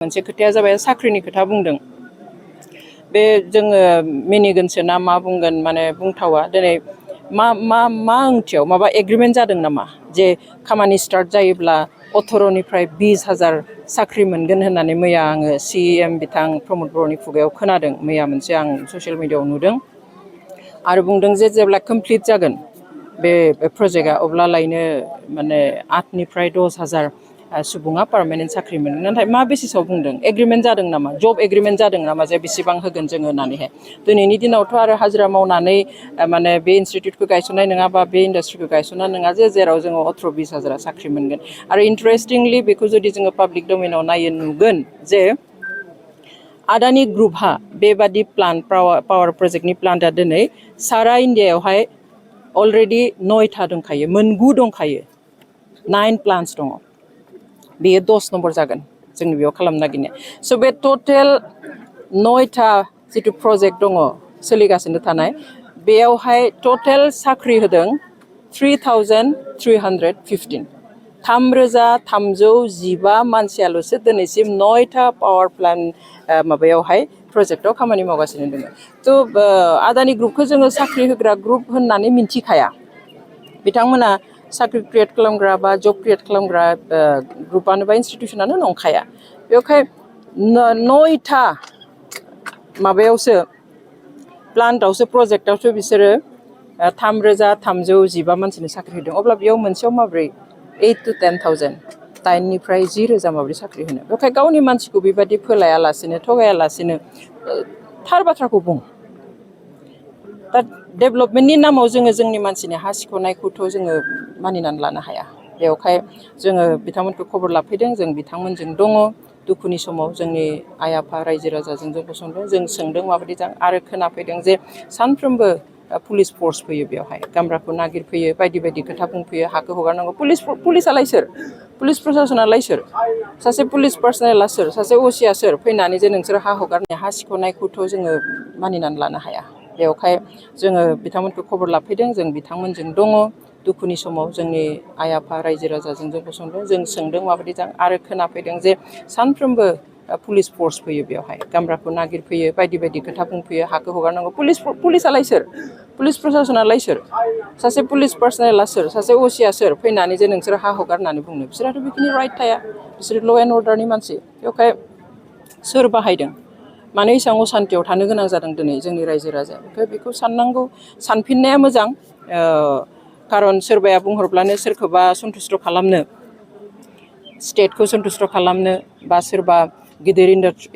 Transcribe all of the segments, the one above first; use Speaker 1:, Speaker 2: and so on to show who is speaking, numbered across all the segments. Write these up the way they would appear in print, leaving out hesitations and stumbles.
Speaker 1: मोनसे खोथाया जाबाय साख्रिनि खोथा बुंदों बे जोङो मिनिगोनसो ना मा बुंगोन माने बुंथावा दिनै मा ओंथियाव माबा एग्रिमेन्ट जादों नामा जे खामानि स्टार्ट जायोब्ला 18निफ्राय 20,000 साख्रि मोनगोन होननानै मैया आङो CM बिथां प्रमद बर'नि खुगायाव खोनादों मैया मोनसे आं ससियेल मिडियायाव नुदों आरो बुंदों जे जेब्ला कमप्लिट जागोन बे प्रजेक्टआ अब्लालायनो माने 8निफ्राय 10,000 सुबुङा पार्मानेन्ट साख्रि मोनगोन नाथाय मा बेसिसाव बुंदों एग्रिमेन्ट जादों नामा जब एग्रिमेन्ट जादों नामा जे बेसेबां होगोन जोङो होननानैहाय दिनैनि दिनावथ' आरो हाजिरा मावनानै माने बे इनस्टिट्यूटखौ गायसननाय नङा बा बे इन्डास्ट्रिखौ गायसननाय नङा जे जेराव जोङो 18-20,000 साख्रि मोनगोन आरो इन्टारेस्टिंलि बेखौ जुदि जोङो पाब्लिक डमेनाव नायो नुगोन जे आदानि ग्रुपहा बेबादि प्लान्ट पावार प्रजेक्टनि प्लान्टआ दिनै सारा इन्डियायावहाय अलरेडि 9था दंखायो 9 दंखायो 9 प्लान्टस दङ बेयो 10 नम्बर जागोन जोंनि बेयाव खालामनो नागिरनाया स' बे टटेल 9था जिथु प्रजेक्ट दङ सोलिगासिनो थानाय बेयावहाय टटेल साख्रि होदों 3,315 3,315 मानसियाल'सो दिनैसिम 9था पावार प्लान्ट माबायावहाय प्रजेक्टआव खामानि मावगासिनो दङ थ' आदानि ग्रुपखौ जोङो साख्रि होग्रा ग्रुप होननानै मिन्थिखाया बिथांमोना साख्रि क्रिएट खालामग्रा बा जब क्रिएट खालामग्रा ग्रुपानो बा इन्स्टिट्यूशनानो नंखाया बेवहाय 9था माबायावसो प्लान्टआवसो प्रजेक्टआवसो बिसोरो 3,315 मानसिनो साख्रि होदों अब्ला बेयाव मोनसेयाव माब्रै 8 to 10,000 9निफ्राय 10,000 माब्रै साख्रि होनो बेवहाय गावनि मानसिखौ बेबायदि फोलायालासिनो थगायालासिनो थार बाथ्राखौ बुं दा डेभेलपमेन्टनि नामाव जोङो जोंनि मानसिनि हा सिख'नायखौथ' जोङो मानिनानै लानो हाया बेवहाय जोङो बिथांमोनखौ खबर लाफैदों जों बिथांमोनजों दङ दुखुनि समाव जोंनि आइ आफा रायजो राजाजों जों गसंदों जों सोंदों माबायदि जां आरो खोनाफैदों जे सानफ्रोमबो पुलिस फर्स फैयो बेवहाय गामब्राखौ नागिरफैयो बायदि बायदि खोथा बुंफैयो हाखौ हगारनांगौ पुलिसालाय सोर पुलिस प्रसासनालाय सोर सासे पुलिस पार्सनेला सोर सासे असिया सोर फैनानै जे नोंसोर हा हगारनाय हा सिख'नायखौथ' जोङो मानिनानै लानो हाया बेवहाय जोङो बिथांमोनखौ खबर लाफैदों जों बिथांमोनजों दङ दुखुनि समाव जोंनि आइ आफा रायजो राजाजों जों गसंदों जों सोंदों माबायदि जां आरो खोनाफैदों जे सानफ्रोमबो पुलिस फर्स फैयो बेवहाय गामब्राखौ नागिरफैयो बायदि बायदि खोथा बुंफैयो हाखौ हगारनांगौ पुलिसालाय सोर पुलिस प्रसासनालाय सोर सासे पुलिस पार्सनेला सोर सासे असिया सोर फैनानै जे नोंसोर हा हगारनानै बुंनो बिसोरहाथ' बेखिनि राइट थाया बिसोर ल' एन्ड अर्डारनि मानसि बेवहाय सोर बाहायदों मानो एसेबां असान्तियाव थानो गोनां जादों दिनै जोंनि रायजो राजाया ओमफ्राय बेखौ साननांगौ सानफिननाया मोजां खारन सोरबाया बुंहरब्लानो सोरखौबा सन्थुष्ट खालामनो स्टेटखौ सन्थुष्ट खालामनो बा सोरबा गिदिर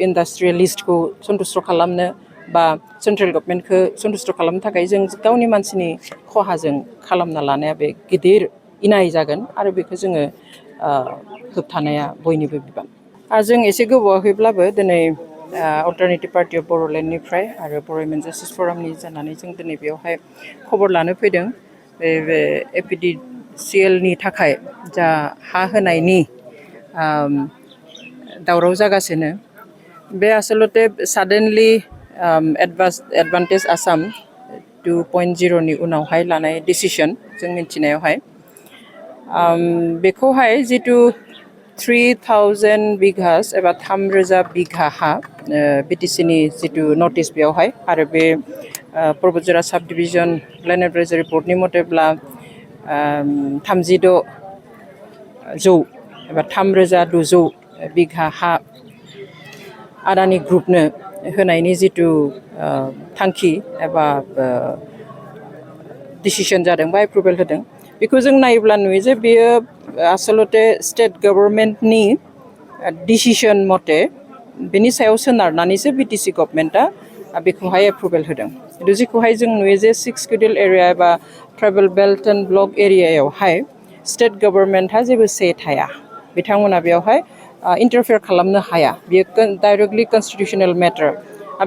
Speaker 1: इन्डास्ट्रियेलिस्टखौ सन्थुष्ट खालामनो बा सेन्ट्रेल गभर्नमेन्टखौ सन्थुष्ट खालामनो थाखाय जों गावनि मानसिनि खहाजों खालामना लानाया बे गिदिर इनाय जागोन आरो बेखौ जोङो होबथानाया बयनिबो बिबान जों एसे गोबावाखैब्लाबो दिनै अल्टारनेटिभ पार्टि अफ बर'लेण्डनिफ्राय आरो बर'मेन जास्टिस फरामनि जानानै जों दिनै बेयावहाय खबर लानो फैदों बे APDCLनि थाखाय जा हा होनायनि दावराव जागासिनो बे आसलते साडेनलि एडभान्टेज आसाम 2.0नि उनावहाय लानाय डिसिसन जों मिन्थिनायावहाय बेखौहाय जितु 3,000 बिघास एबा 3,000 बिघा हा BTCनि जितु नटिस बेयावहाय आरो बे पर्बतजरा साब डिभिजन लेन्ड एडभाइजारि बर्डनि मथेब्ला 3,600 एबा 3,600 बिघा हा आदानि ग्रुपनो होनायनि जितु थांखि एबा डिसिसन जादों बा एप्रुभेल होदों बेखौ जों नायोब्ला नुयो जे बेयो आसलते स्टेट गभर्नमेन्टनि डिसिसन मथे बेनि सायाव सोनारनानैसो BTC गभर्नमेन्टआ बेखौहाय एप्रुभेल होदों खिन्थु जेखौहाय जों नुयो जे 6 शेड्युल एरिया एबा ट्राइबेल बेल्ट एन्ड ब्लक एरियायावहाय स्टेट गभर्नमेन्टहा जेबो से थाया बिथांमोना बेयावहाय इन्टारफेयार खालामनो हाया बेयो डाइरेक्टलि कन्स्टिटिउसनेल मेटार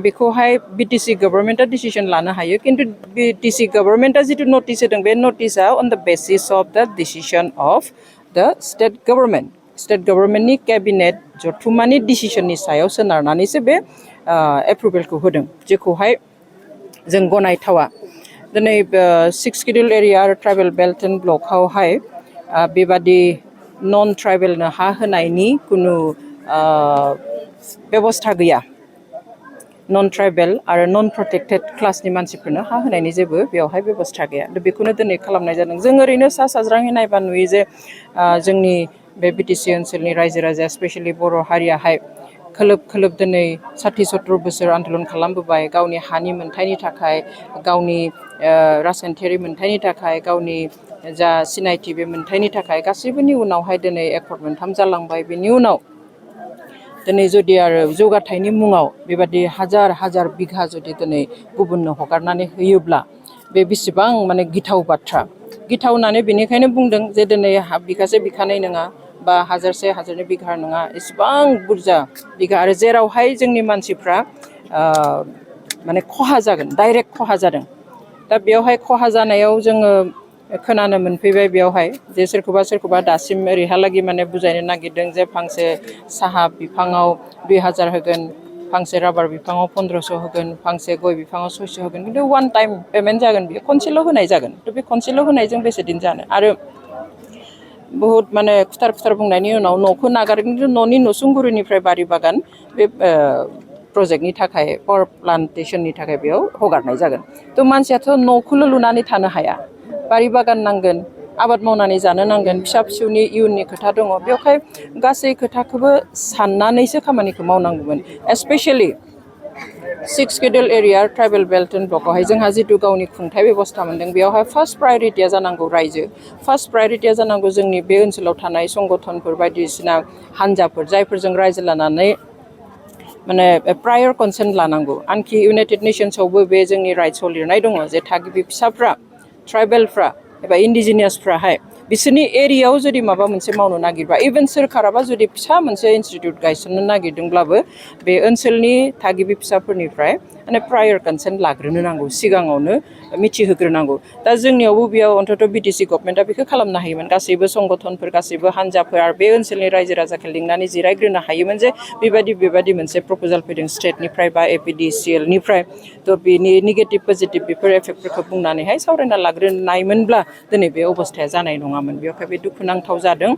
Speaker 1: बेखौहाय BTC गभर्नमेन्टआ डिसिसन लानो हायो खिन्थु BTC गभर्नमेन्टआ जितु नटिस होदों बे नटिसआ अन द बेसिस अफ द डिसिसन अफ द स्टेट गभर्नमेन्टनि केबिनेट जथुम्मानि डिसिसननि सायाव सोनारनानैसो बे एप्रुभेलखौ होदों जेखौहाय जों गनायथावा दिनै 6 शेड्युल एरिया आरो ट्राइबेल बेल्ट एन्ड ब्लकआवहाय बेबादि नन ट्राइबेलनो हा होनायनि कुनु बेबस्था गैया नन ट्राइबेल आरो नन प्रटेक्टेड क्लासनि मानसिफोरनो हा होनायनि जेबो बेवहाय बेबस्था गैया बेखौनो दिनै खालामनाय जादों जों ओरैनो सा साज्राङै नायबा नुयो जे जोंनि बे बिटिसि ओनसोलनि रायजो राजाया स्पेसियेलि बर' हारियाहाय खोलोब खोलोब दिनै 60-70 बोसोर आन्दलन खालामबोबाय गावनि हानि मोन्थायनि थाखाय गावनि राजखान्थियारि मोन्थायनि थाखाय गावनि जा सिनायथि बे मोन्थायनि थाखाय गासैबोनि उनावहाय दिनै एकर्ड मोनथाम जालांबाय बेनि उनाव दिनै जुदि आरो जौगाथायनि मुङाव बेबादि हाजार हाजार बिघा जुदि दिनै गुबुननो हगारनानै होयोब्ला बे बेसेबां माने गिथाव बाथ्रा गिथाव होननानै बेनिखायनो बुंदों जे दिनै बिगासे बिखानै नङा बा हाजारसे हाजारनै बिघा नङा एसेबां बुरजा बिघा आरो जेरावहाय जोंनि मानसिफ्रा माने खहा जागोन डाइरेक्ट खहा जादों दा बेवहाय खहा जानायाव जोङो खोनानो मोनफैबाय बेवहाय जे सोरखौबा दासिम ओरैहालागै माने बुजायनो नागिरदों जे फांसे साहा बिफाङाव 2000 होगोन फांसे राबार बिफाङाव 1500 होगोन फांसे गय बिफाङाव 600 होगोन खिन्थु वान टाइम पेमेन्ट जागोन बेयो खनसेल' होनाय जागोन थ' बे खनसेल' होनायजों बेसे दिन जानो आरो बहुत माने खुथार बुंनायनि उनाव न'खौ नागारगोन खिन्थु न'नि नसुंगुरिनिफ्राय बारि बागान बे प्रजेक्टनि थाखाय पावार प्लान्टेसननि थाखाय बेयाव हगारनाय जागोन थ' मानसियाथ' न'खौल' लुनानै थानो हाया बारि बागान नांगोन आबाद मावनानै जानो नांगोन फिसा फिसौनि इयुननि खोथा दङ बेवहाय गासै खोथाखौबो साननानैसो खामानिखौ मावनांगौमोन specially 6 schedule area tribal belt and ब्लकआवहाय जोंहा जितु गावनि खुंथाय बेबस्था मोनदों बेवहाय फार्स्ट प्रायरिटिया जानांगौ रायजो फार्स्ट प्रायरिटिया जानांगौ जोंनि बे ओनसोलाव थानाय संगठनफोर बायदिसिना हान्जाफोर जायफोरजों रायजो लानानै माने प्रायर कनसेन्ट लानांगौ आनखि इउनाइटेड नेशन्सआवबो बे जोंनि राइट्सआव लिरनाय दङ जे थागिबि फिसाफ्रा ट्राइबेलफ्रा एबा इन्डिजिनियासफ्राहाय बिसोरनि एरियायाव जुदि माबा मोनसे मावनो नागिरबा इभेन सोरखाराबा जुदि फिसा मोनसे इनस्टिट्युट गायसननो नागिरदोंब्लाबो बे ओनसोलनि थागिबि फिसाफोरनिफ्राय माने प्रायर कनसेन्ट लाग्रोनो नांगौ सिगाङावनो मिथिहोग्रोनांगौ दा जोंनियावबो बेयाव अन्तत बिटिसि गभर्नमेन्टआ बेखौ खालामनो हायोमोन गासैबो संगठनफोर गासैबो हान्जाफोर आरो बे ओनसोलनि रायजो राजाखौ लिंनानै जिरायग्रोनो हायोमोन जे बेबायदि मोनसे प्रप'जाल फैदों स्टेटनिफ्राय बा एपिडिसिएलनिफ्राय थ' बेनि नेगेटिभ पजिटिभ बेफोर एफेक्टफोरखौ बुंनानैहाय सावरायना लाग्रोनायमोनब्ला दिनै बे अबस्थाया जानाय नङामोन बेवहाय बे दुखुनांथाव जादों